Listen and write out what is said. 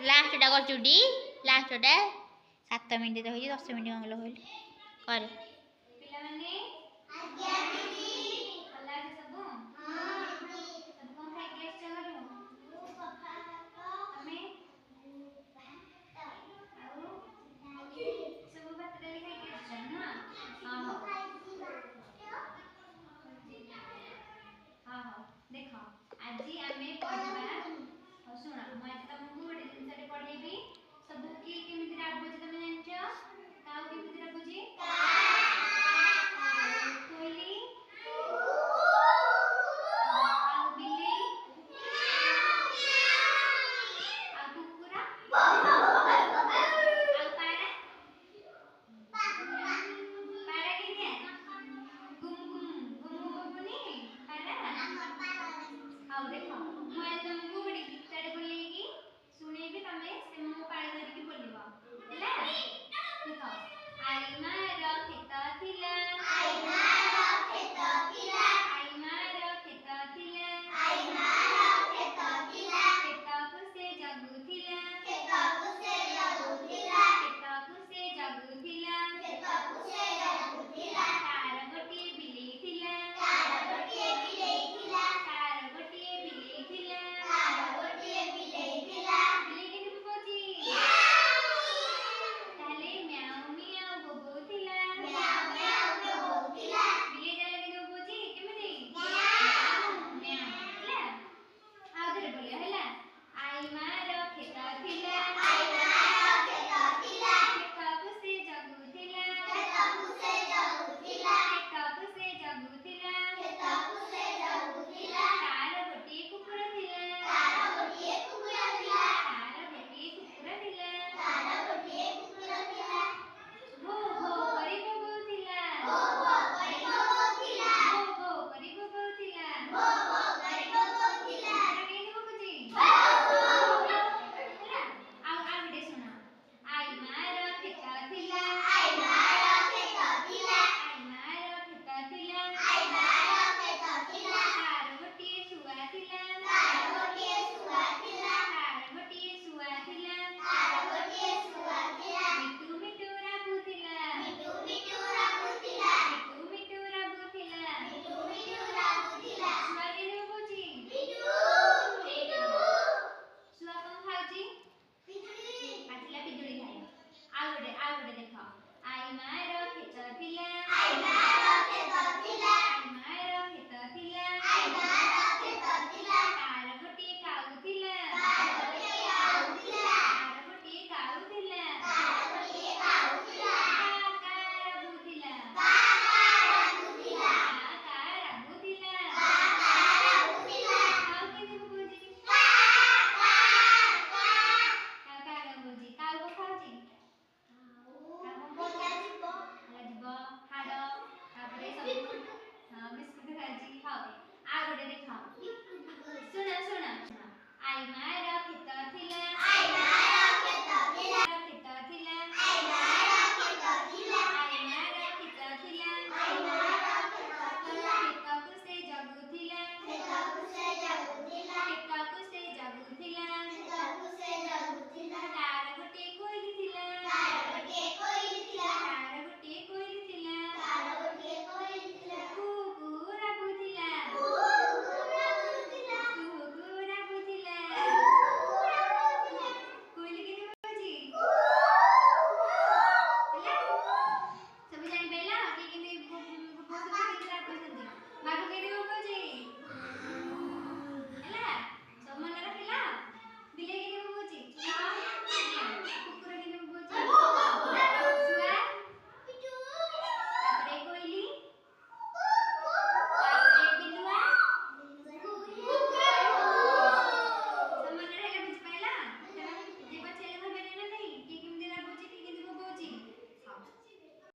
ଲାଷ୍ଟଟା କରୁଛୁ ଟି, ଲାଷ୍ଟଟା 7 ମିନିଟ୍ ତ ହେଇଛି, 10 ମିନିଟ୍ କଣ କହିଲୁ କରେ। ପିଲାମାନେ, ଭଲ ଅଛ ସବୁ? ସବୁ କଣ ଖାଇକି ଆସିଛ ଘରୁ ତମେ? ଆଉ ସବୁ ଭାତ ଡାଲି ଖାଇକି ଆସିଛ ନୁହଁ? ହଁ ହଉ, ହଁ ହଉ। ଦେଖ, ଆଜି ଆମେ ପଢିବା। ହଉ ଶୁଣ, ମୁଁ ଆଜି ତମକୁ ଗୋଟେ ଜିନିଷଟେ ପଢେଇବି। ସବୁ କିଏ କେମିତି ରାବୁଛି ତମେ ଜାଣିଛ? କାଉ କେମିତି ରାବୁଛି? ଆଉ କୋଇଲି? ଆଉ ବିଲେଇ? ଆଉ କୁକୁର? ଆଉ ପାରା? ପାରା କେମିତିଆ? ଗୁମ୍ ଗୁମ୍ ଗୁମ୍ ଗୁମ୍ ବୋବୁନି ପାରା? ହଉ ଦେଖ, ମୁଁ ଆଜି ତମକୁ ଗୋଟେ ଗୀତଟେ ବୋଲେଇକି ଶୁଣେଇବି, ତମେ ସେ ମୋ ପାଳି ଧରିକି ବୋଲିବ, ହେଲା? ଦେଖ, ଆଈ ମାର କ୍ଷେତ ଥିଲା, ଆଈ ମାର କ୍ଷେତ ଥିଲା, କ୍ଷେତକୁ ସେ ଜଗୁଥିଲା, କ୍ଷେତକୁ ସେ ଜଗୁଥିଲା, ତାର ଗୋଟିଏ ବିଲେଇ ଥିଲା, ତାର ଗୋଟିଏ ବିଲେଇ ଥିଲା। ବିଲେଇ କେମିତି ବୋବଉଛି? ତାହେଲେ ମ୍ୟାଉ ମିଆଉ ବୋବଉଥିଲା। ବିଲେଇ ତାହେଲେ କେମିତି ବୋବଉଛି? କେମିତି? ମ୍ୟାଉ ହେଲା। ଆଉ ଥରେ ବୋଲିବ, ହେଲା? ଆଈ ମାର କ୍ଷେତ ଥିଲା, କ୍ଷେତକୁ ସେ ଜଗୁଥିଲା, କ୍ଷେତକୁ ସେ ଜଗୁଥିଲା, ତାର ଗୋଟିଏ କୁକୁର ଥିଲା, ତାର ଗୋଟିଏ କୁକୁର ଥିଲା, ଭୋ ଭୋ କରି ବୋବଉଥିଲା, ଭୋ ଭୋ କରି ବୋବଉଥିଲା। କୁକୁର କେମିତି ବୋବୁଛି? ହେଲା। ଆଉ ଆଉ ଗୋଟେ ଶୁଣ। ଆଈ ମାର କ୍ଷେତ ଥିଲା, ଆଈ ମାର କ୍ଷେତ ଥିଲା, ତାର ଗୋଟିଏ ଶୁଆ ଥିଲା, ତାର ଗୋଟିଏ ଶୁଆ ଥିଲା, ମିଟୁ ମିଟୁ ରାବୁଥିଲା, ମିଟୁ ମିଟୁ ରାବୁଥିଲା। ଶୁଆ କେମିତି ବୋବଉଛି? ଶୁଆ କଣ ଖାଉଛି? ପାଚିଲା ପିଜୁଳି ଖାଏ। ଆଉ ଗୋଟେ, ଆଉ ଗୋଟେ ଦେଖ। ଆଈ ମାର କ୍ଷେତ ଥିଲା,